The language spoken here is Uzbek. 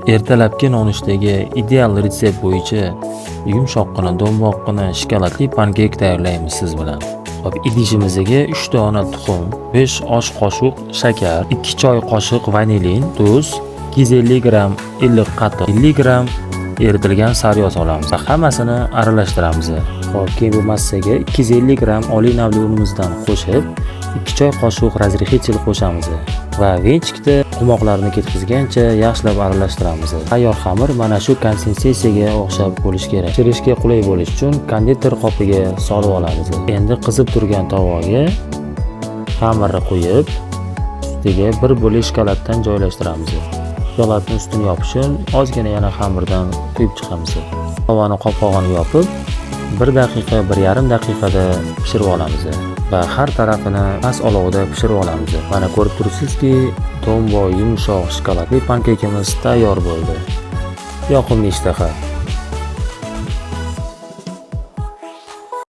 Ertalabki nonushtaga ideal retsept bo'yicha yumshoqqina, do'mboqqina shokoladli pankeyk tayyorlaymiz siz bilan. Hop, idishimizga 3 dona tuxum, 5 osh qoshiq shakar, 2 choy qoshiq vanilin, tuz, 250 gramm iliq qatiq, 50 gramm eritilgan sariyog' solamiz va hammasini aralashtiramiz. Hop, keyin bu massaga 250 gramm oliy navli unimizdan qo'shib, 2 choy qoshiq разрыхлитель qo'shamiz va венчик da qumoqlarni ketkizgancha yaxshilab aralashtiramiz. Tayyor xamir mana shu konsistensiyaga o'xshab bo'lishi kerak. Pishirishga qulay bo'lishi uchun konditer qopiga solib olamiz. Endi qizib turgan tovoga xamirni quyib, ustiga bir bo'lak shokoladdan joylashtiramiz. Shokoladni ustini yopish uchun ozgina yana xamirdan quyib chiqamiz. Tovani qopqog'ini yopib, 1 daqiqa, 1,5 daqiqada pishirib olamiz va har tarafini past olovda pishirib olamiz. Mana ko'rib turibsizki, do'mboq yumshoq shokoladli pankeykimiz tayyor bo'ldi. Yoqimli ishtaha.